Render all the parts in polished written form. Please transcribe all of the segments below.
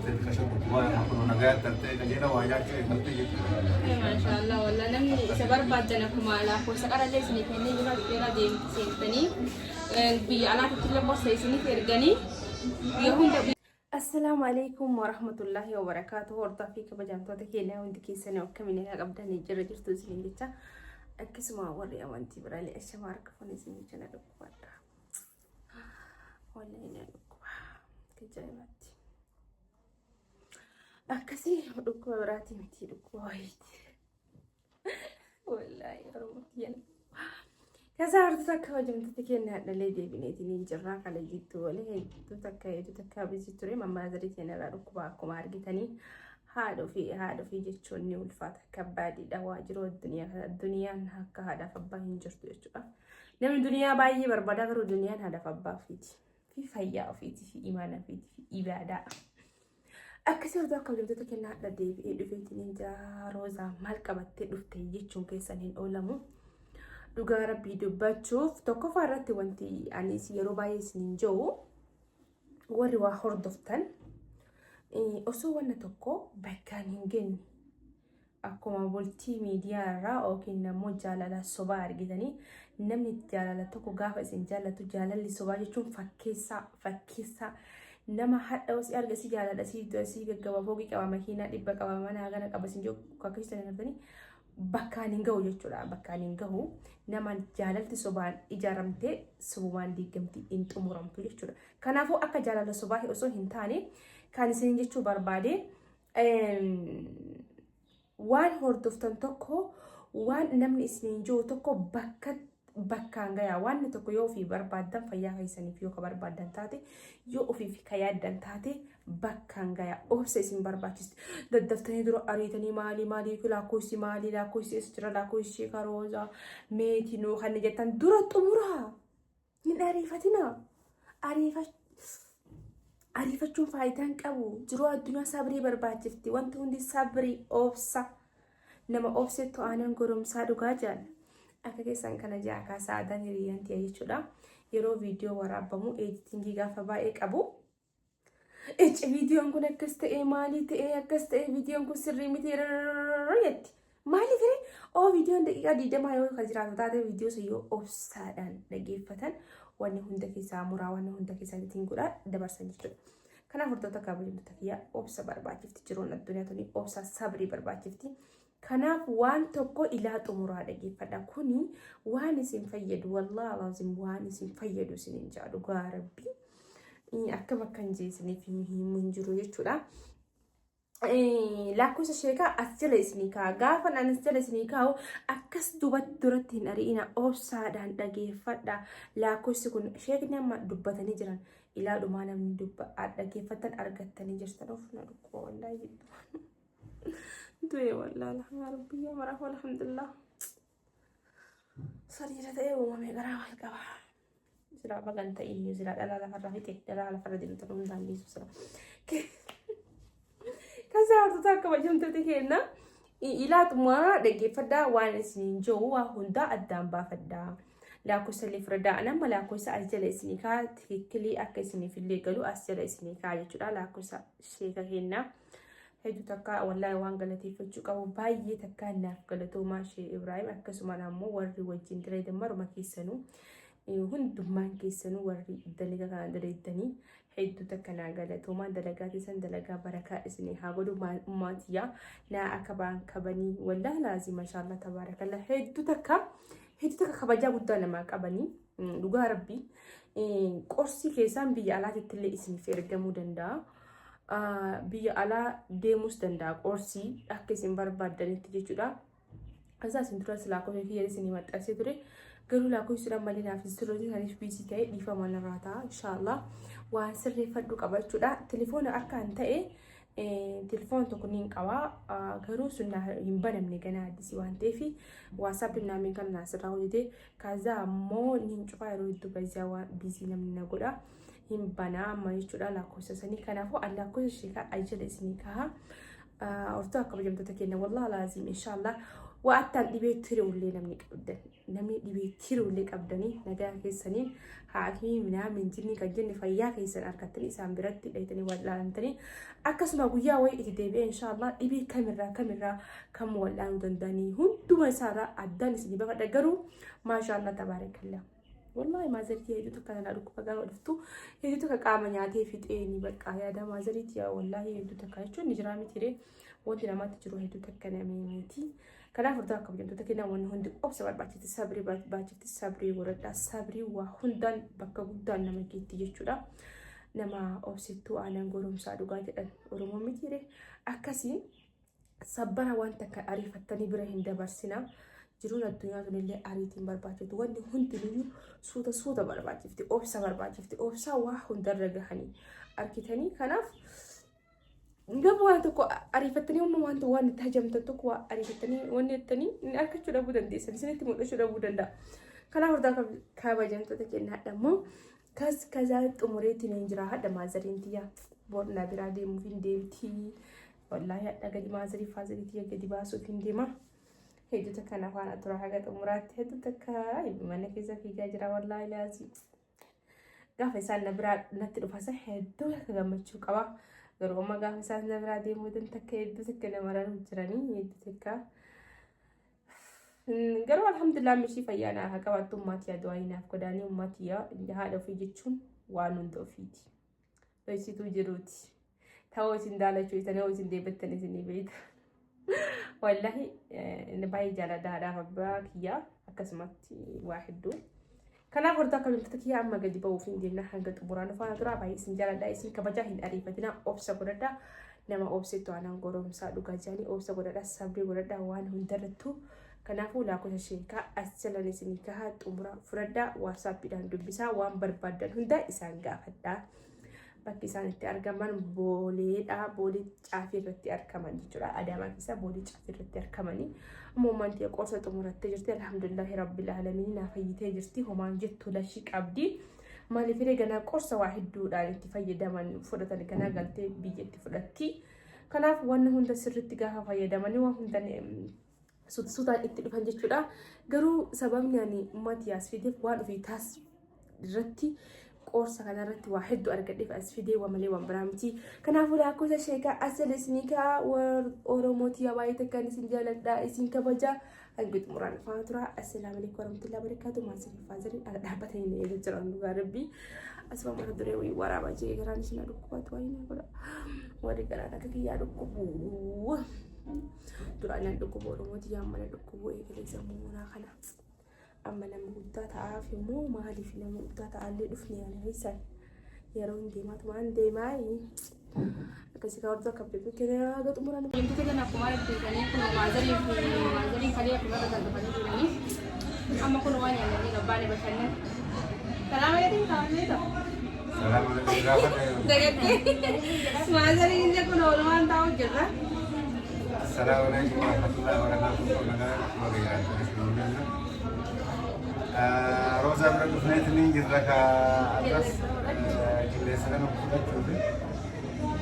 Xiqqasho dhukkubaa kun nagaa tartee qajeela waa nyaachuu eegaltee jechuudha. Maashaallah wallah namni isa barbaaddan akkuma lakkoofsa qarallee isinii kennee jira jala deemti seentanii biyya alaatitti illee gorsa isiniif erganii biyya hunda. Assalaamu alaikum warahmatullahi wabarakaatuh. Hordofaa fi kabajamtoota keenya hundi keessanii akkamiin nagaa qabdanii jira jirtu isiniin jecha akkasuma warri amantii biraalee ashamaa harka fuune isin jecha na dhukkubadha. Wallahi na dhukkuba. Ajaa'ibaatti. Akkasii dhukkuba biraatii miti dhukkuba wayiiti. Wallahi Oromoo kiyya. Kaza hordoftoota kabajamtoota keenya hadhalee deebineetiin hin jirraa kale jittuu wali hedduu takka hedduu takka bisi ture mammaazarii keenya irraa dhukkuba akkuma argitanii haadha ofii haadha ofii jechuun ni ulfaata kabbaadiidha waa jiru addunyaa kana addunyaan akka haadhaaf abbaa hin jirtu jechuudha. Namni duniyaa baay'ee barbaada garuu duniyaan haadhaaf abbaa ofiiti. Fi fayyaa ofiiti fi imaana ofiiti fi ibaadaa. Akkasii hordofaa kabajamtoota kennaa hadha deebi'ee dhufeetiin hin jira. Roozaa maal qabattee dhufte jechuun keessan hin oolamu. Dhugaa rabbii dubbachuuf tokkoffaa irratti wanti ani yeroo baay'ee isiniin jiru warri waa hordoftan osoo wanna tokko bakkaan hin geenye akkuma bultii miidiyaa irraa yookiin ammoo jaalala sobaa argitanii namni jaalala tokko gaafa isin jaallatu jaalalli sobaa jechuun fakkeessaa fakkeessaa nama hadha si arga si jaaladha si si gaggaba fooqii qaba makiinaa dhibba qaba mana hagana qaba isin jedhu kakkeessan agartanii bakkaan hin gahu jechuudha bakkaan hin gahu nama jaalalti sobaan ijaaramtee sobumaan diigamti hin xumuramtu jechuudha kanaafuu akka jaalala sobaa osoo hin taane kan isin jechuu barbaade waan hordoftan tokko waan namni isiniin jiru tokko bakka bakkaan gayaa waan tokko yoo ofii barbaaddan fayyaa keessaniif yoo ka barbaaddan taate yoo ofiif ka yaaddan taate bakkaan gayaa obsa isin barbaachisti daddaftanii dura ariitanii maalii maalii lakkoofsi maalii lakkoofsi as jira lakkoofsi karooza meetii nuu kan jettan dura xumuraa. Hin ariifatinaa. Ariifachuun faayidaa hin qabu. Jiruu addunyaa sabrii barbaachifti. Wanti hundi sabrii obsa. Nama obsettu aanan goromsaa dhugaa jedhan. Akka keessan kana ja'a kaasaa aadaan hiriyyaan tiya jechuudha. Yeroo viidiyoo waraabamu eeditingii gaafa baay'ee qabu. Icci viidiyoon kun akkas ta'ee maalii ta'ee akkas ta'ee viidiyoon kun sirrii miti jetti. Maaliif ree? Oo viidiyoon daqiiqaa 20 yoo kan jiraatu taate viidiyoo sun yoo obsaadhaan dhageeffatan wanni hunda keessaa muraa wanni hunda keessaa ittiin godhaa dabarsan jechuudha. Kanaaf hordoftoota kabajamtoota kiyyaa obsa barbaachifti jiruun addunyaa tuni obsa sabrii barbaachifti. Kanaaf waan tokko ilaa xumuraa dhageeffadha. Kuni waan isin fayyadu wallaahi laazim waan isin fayyadu isin hin jaa dhugaa rabbii. Akkam akkan jee isiniif himu hin jiru jechuudha. Lakkoofsa sheekaa as jala isinii kaa'a. Gaafa ani as jala isinii kaa'u akkas duubatti duratti hin ari'ina obsaadhaan dhageeffadha. Lakkoofsi kun sheekni amma dubbatanii jiran ilaa dhumaa namni dubba dhageeffattan argattanii jirtan of na dhukkuba wallaahi jidduu. Du'e wallaahi yaa rabbi yaa maraaf alhamdulillah. Sariira ta'ee uumamee garaa wal qaba. Silaa bagan ta'in iyyuu silaa dhalaa lafarra fixe dhalaa lafarra deemtu hundaan dhiisu sila. Kasaa hortoota kabajamtoota keenya ilaa xumuraa dhaggeeffadhaa waan isiniin jiru waa hundaa addaan baafadhaa. Lakkoofsa illee fudhadhaa. Nama lakkoofsa as jala isinii kaa tikikkilii akka isiniif illee galu as jala isinii kaa jechuudha lakkoofsa sheeka keenyaa. Hedduu takka wallaahi waan galateeffachuu qabu baay'ee takka naaf galatoomaa ishee Ibraahim akkasumaan ammoo warri wajjin dalagan maruma keessanuu hundummaan keessanuu warri dalagaa kana dalaydanii hedduu takka naa galatoomaa dalagaa keessan dalagaa barakaa isinii haa godhu ummaatiyyaa naa akka ba'an kabanii wallaahi laazim mashaallaa tabaarakallaa hedduu takka hedduu takka kabajaa guddaa namaa qabanii dhugaa rabbii qorsii keessaan biyya alaatitti illee isiniif ergamuu danda'a. Biyya alaa deemuus danda'a qorsii akka isin barbaaddanitti jechuudha. Kasaa isin dura lakkoofsa kiyya isin maxxansee ture. Garuu lakkoofsi sun ammallee naaf hin sirreessu saniif biisii ta'e dhiifama narraa ta'a inshaallah waan sirreeffadhu qaba jechuudha. Telefoona harkaan ta'e telefoona tokko niin qaba garuu sun hin banamne ganaa addisii waan ta'eef waasaappi naamiin kan naa sirraa hojjete kazaa ammoo niin cufaa yeroo hedduu baay'ee waan biisii namni na godha. Hin banaa amma jechuudha lakkoofsa sanii kanaafuu an lakkoofsa sheekaa ajjala isinii kaha. Hortuu akka kabajamtoota keenya wallaahi laazim inshaallah Waa attaan dhibee tiruullee namni qabdan, namni dhibee tiruullee qabdanii nagaa keessaniin haakimii minaamin jinni kan jenne fayyaa keessan argattanii isaan biratti dhayitanii wal'aanamtanii, akkasuma guyyaa wayii itti deebi'ee inshaallah dhibee kamirraa kamirraa kam wal'aanuu danda'anii hunduma isaarraa addaan isinii bafadha. Garuu maashaallah tabaarakallah. Wallaahi maazariitii hedduu takka nana dhukkuba gaafa dhuftu hedduu takka qaama nyaatee fixee ni bakka yaada maazariitii yaa wallaahi hedduu takka jechuun ni jiraa miti ree, wanti namatti jiru hedduu takka namee miti. Kanaaf hordaa kabajamtoota kennaa, wanni hundi obsa barbaachifti, sabrii barbaachifti, sabrii godhadhaa. Sabrii waa hundaan bakka guddaan nama geetti jechuudha. Nama obsittuu aanan goromsaa dhugaa jedhan Oromoo miti ree, akkasii sabbara waan takka ariifattanii bira hin dabarsina. Jiruun addunyaa tunillee ariitiin barbaachifti. Wanni hundinuyyuu suuta suuta barbaachifti. Obsa barbaachifti. Obsaa waa hundarra gahanii argitanii. Kanaaf gama waan tokko ariifattanii amma waan waan itti hajamtan tokko waa ariifattanii wanni jettanii inni argachuu dhabuu dandeessan, isinitti mul'achuu dhabuu danda'a. Kanaaf hordaa kabajamtoota kennaa immoo kas kazaa xumureetiin hin jira. Hadha maazariin tiyya boornaa biraa deemuuf hin deemtii. Wallaahi hadha gadi maazarii faazarii tiyya gadi baasuuf hin deema. Hedduu takka na faana tura haga xumuraatti. Hedduu takka mana keessa fiigaa jira wallaahi laazii. Gaafa isaan na biraa natti dhufasa hedduu akka gammachuu qaba. Garuu amma gaafa isaan na biraa deemuu dan takka hedduu takka nama raruu jiranii hedduu takka. Garuu alhamdulillah mishii fayyaa naa haa qabaattu, ummaatii yaa du'aa naaf godaanii. Ummaatii yaa haadha ofii jechuun waan hunda ofiiti. Dhoysituu jiruuti. Ta'uu isin daalachuu isin ta'uu isin deebattan isinii beeyta. Wallahi inni baay'ee jaaladha haadhaaf abbaa kiyyaa, akkasumatti waa hedduu. Kanaaf hordaa kabajamtoota kiyyaa, amma gadi ba'uuf hin deemna. Hanga xumuraan faana tura. Baay'ee isin jaaladha, isin kabajaa. Hin ariifatina, obsa godhadha. Nama obseettu aanaan goromsaa dhugaa jedhanii, obsa godhadha, sabrii godhadha waan hundarrattuu. Kanaafuu lakkoofsa sheekaa as jalan isinii kahaa, xumura fudhadhaa, WhatsAppiidhaan dubbisaa, waan barbaaddan hunda isaan gaafadhaa. Bakki isaan itti argaman Booleedha. Boolee caafii irratti argaman jechuudha. Adaamaa keessa Boolee caafii irratti argamanii. Amma uummanni qorsa xumurattee jirti. Alhamdulillahi rabbil aalamiin, naa fayyitee jirti. Homaan jettu lashii qabdi. Maaliif illee ganaa qorsa waa hedduudhaan itti fayyadaman fudhatan, ganaa galtee biyyatti fudhatti. Kanaaf wanni hunda sirriitti gaafa fayyadamanii waan hunda suutaan itti dhufan jechuudha. Garuu sababni ani uummati as fideef waan ofii taas irratti qorsa kanarratti waa hedduu argadheef as fidee, waa malee waan biraa miti. Kanaafuu lakkoofsa sheekaa as jala isinii kaa. Oromootii baay'ee takkaan isin jaaladha, isin kabaja. Hanga xumuraan faana tura. Assalaamu alaikum warahmatullahi wabarakatuh. Maasii faazariin ala dhaabbatanii na eega jiran dhugaa rabbii. Asuma mata duree wayii waraabaa jee garaan isin dhukkubatu wayii na godha. Warri garaan akka kiyyaa dhukkubu. Duraan nan dhukkubu, Oromootii yaa mana dhukkubu eegalee sammuu kana. Amma nama guddaa ta'aaf immoo maaliif nama guddaa ta'allee dhufne ani keessan yeroo hin deemaatu waan deemaa akkasii kan hordofaa kabajatu kenna haga xumuraan. Wantoota kana akkuma argitanii kun maazarii fi maazariin kalee akkuma irra gaggaafanii jiranii amma kun waan nyaannanii gabbaane bashannan. Salaam alaikum kaawwannee ta'u. Salaam alaikum gaafa ta'e. Dagattee maazariin illee kun oolmaan taa'u jirra. Assalamu alaikum warahmatullahi wabarakatuh. Nagaa baga jiraattan isin jenna. Roozaa bira dhufneetiin jirra ka arras qilleensa kana fudhachuufi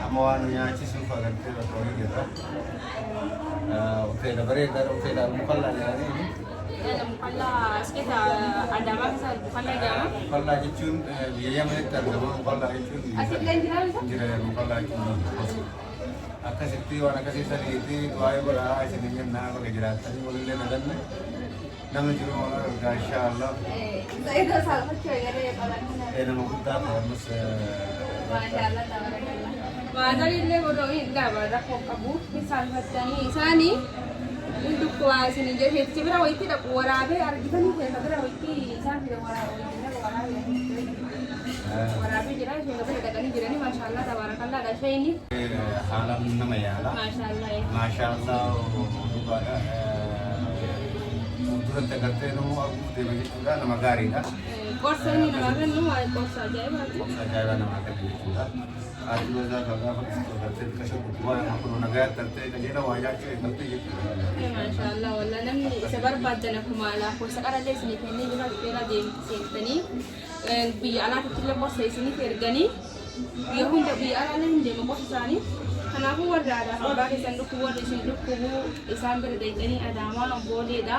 amma waan nu nyaachisuuf agartee bakka wayii jirra. Hoteela bareedaa, hoteela Mukallaa jedhanii. Mukallaa as keessa Adaamaa keessa mukallaa jedhama. Mukallaa jechuun biyya Yamanitti argama. Mukallaa jechuun Asillee jira isa? Jira, mukallaa jechuun akkasitti waan akkasii saniitti du'aa godhaa isin jennaa. Baga jiraattanii walillee naganne nama jiru waan argaa inshaallah. Iddoo saalfachuu eegalee qaban. Nama guddaa ta'amus. Maashaallah tabarakallah. Maazarii illee godhoo hin dhaaba rakkoo qabu. Hin saalfattanii isaanii hin dhukkubaa isin jedhe bira wayitti dhaqu waraabee argitanii keessa bira wayitti isaan fide waraabee waraabee jira, isheen bira dhaqanii jiranii. Maashaallah tabarakallah dha isheen. Haalaan nama yaala. Maashaallah. Maashaallah, dhugaadha. Fuulduratti agartee nama arguuf deema jechuudha, nama gaariidha. Qorsa inni namaa kennu waa'ee qorsa ajaa'ibaati. Qorsa ajaa'ibaa namaa kenna jechuudha. Haati Roozaa kan gaafa dhuftu agartee xiqqasho dhukkubaa nama kun nagaa galtee qajeela waa nyaachuu eegaltee jechuudha. Maashaallah, wallah namni isa barbaaddan akkuma lakkoofsa qarallee isinii kennee jira, dhufeera deemti seentanii biyya alaatitti illee qorsa isiniif erganii, biyya hunda biyya alaallee hin deema qorsa isaanii. Kanaafuu warri haadhaaf abbaa keessan dhukkubu warri isin dhukkubu isaan bira deeqanii Adaamaa booleedha.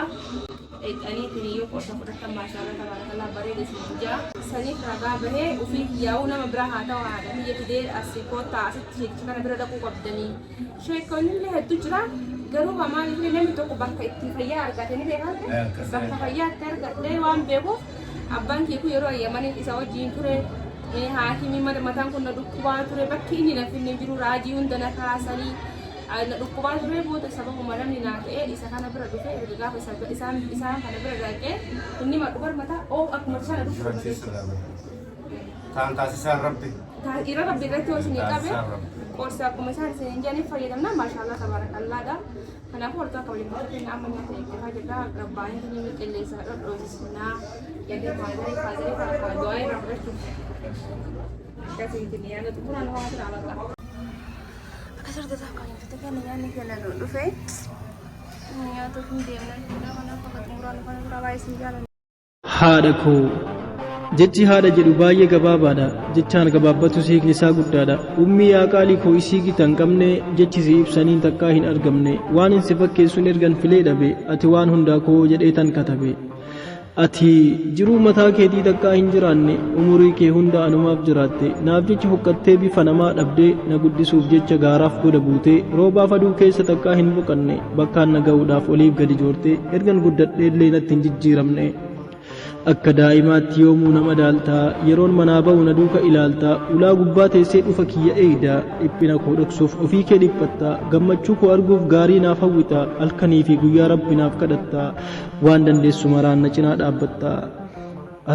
Deeqanii yoo qorsa fudhatan maashaallah tabaarakallaa bareeda isin jaa. Saniif ragaa bahee ofii yaa'uu nama biraa haa ta'u haadha biyya fidee as koottaa asitti sheekicha kana bira dhaquu qabdanii. Sheekonni illee hedduu jira. Garuu maaliif namni tokko bakka itti fayyaa argate ni beekaa bakka fayyaa itti argadhee waan beekuuf abbaan kee kun yeroo ayyamaniin isa wajjin ture haakimii mataan kun na dhukkubaa ture bakki inni na finne jiru raajii hunda na kaasanii na dhukkubaa ture booda sababuma namni naa ta'e isa kana bira dhufe erga gaafa isaan kana bira dhaqee inni madhubar mataa oo akkuma isaa na dhukkuba. Taan taasisaan Rabbi. Irra Rabbi irratti yoo isin qabe qorsa akkuma isaan isin hin jedhaniif fayyadamna maashaallah tabaarakallaadha. Kanaafuu hortaa kabajamtoota keenya amma nyaata eeggifaa jirra. Gabbaanii keenya qilleensa dhodhoosisnaa jedhee faazarii faazarii faazarii du'aa irraa fudhachuuf. Akkasiitiin yaada xumuraan waan tura bakka. Akkas hordofaa kabajamtoota keenya nyaanni keenya nu dhufe. Nyaatuuf hin deemna jechuudha. Kanaaf akka xumuraan dhufan biraa baay'ee isin jaalanna. Haadha koo. Jechi haadha jedhu baay'ee gabaabaadha. Jechaan gabaabbatus hiikni isaa guddaadha. Ummii yaa qaalii koo isii gita hin qabne jechi si ibsaniin takkaa hin argamne. Waanin si fakkeessun ergan filee dhabe ati waan hundaa koo jedheetan katabe. Ati jiruu mataa keetii takkaa hin jiraanne umurii kee hunda anumaaf jiraatte. Naaf jecha huqqattee bifa namaa dhabdee na guddisuuf jecha gaaraaf goda buutee roobaaf aduu keessa takkaa hin boqanne bakkaan na ga'uudhaaf oliif gadi joortee ergan guddadheellee natti hin jijjiiramne. Akka daa'imaatti yoomuu na madaalta, yeroon manaa ba'u na duuka ilaalta, ulaa gubbaa teessee dhufa kiyya eegda, dhiphina koo dhoksuuf ofii kee dhiphatta, gammachuu koo arguuf gaarii naaf hawwita, halkanii fi guyyaa Rabbi naaf kadhatta, waan dandeessu maraan na cinaa dhaabbatta.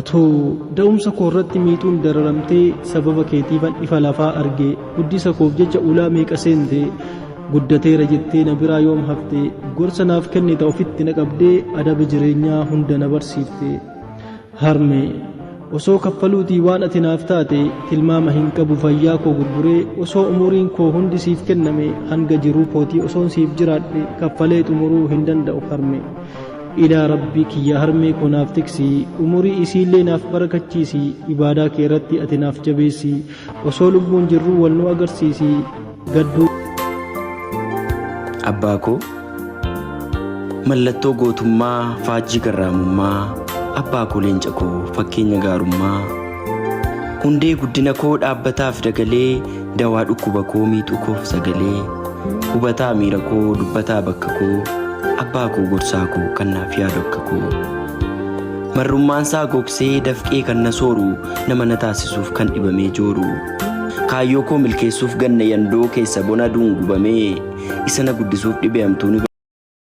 Atoo da'umsa koo irratti miixuun dararamtee sababa keetiifan ifa lafaa arge, guddisa koof jecha ulaa meeqa seente, guddateera jettee na biraa yoom hafte, gorsa naaf kennita ofitti na qabdee adaba jireenyaa hunda na barsiifte. Harme, osoo kaffaluutii waan ati naaf taate tilmaama hin qabu fayyaa koo gurguree osoo umuriin koo hundi siif kenname hanga jiruu kootii osoon siif jiraadhe kaffalee xumuruu hin danda'u harme. Ilaa Rabbii kiyya harmee koo naaf tiksi, umurii isiillee naaf barakachiisi, ibaadaa kee irratti ati naaf jabeessi, osoo lubbuun jirruu wal nu agarsiisi, gadduu. Abbaa koo mallattoo gootummaa faajjii garraamummaa abbaa koo leenca koo fakkeenya gaarummaa hundee guddina koo dhaabbataaf dagalee dawaa dhukkuba koo miixuu koof sagalee hubataa miira koo dubbataa bakka koo abbaa koo gorsaa koo kan naaf yaadu akka koo marrummaan isaa gogsee dafqee kan na sooru nama na taasisuuf kan dhibamee jooru Kaayyoo koo milkeessuuf ganna yandoo keessa bona aduun gubamee isa na guddisuuf dhibee hamtuun hubamee.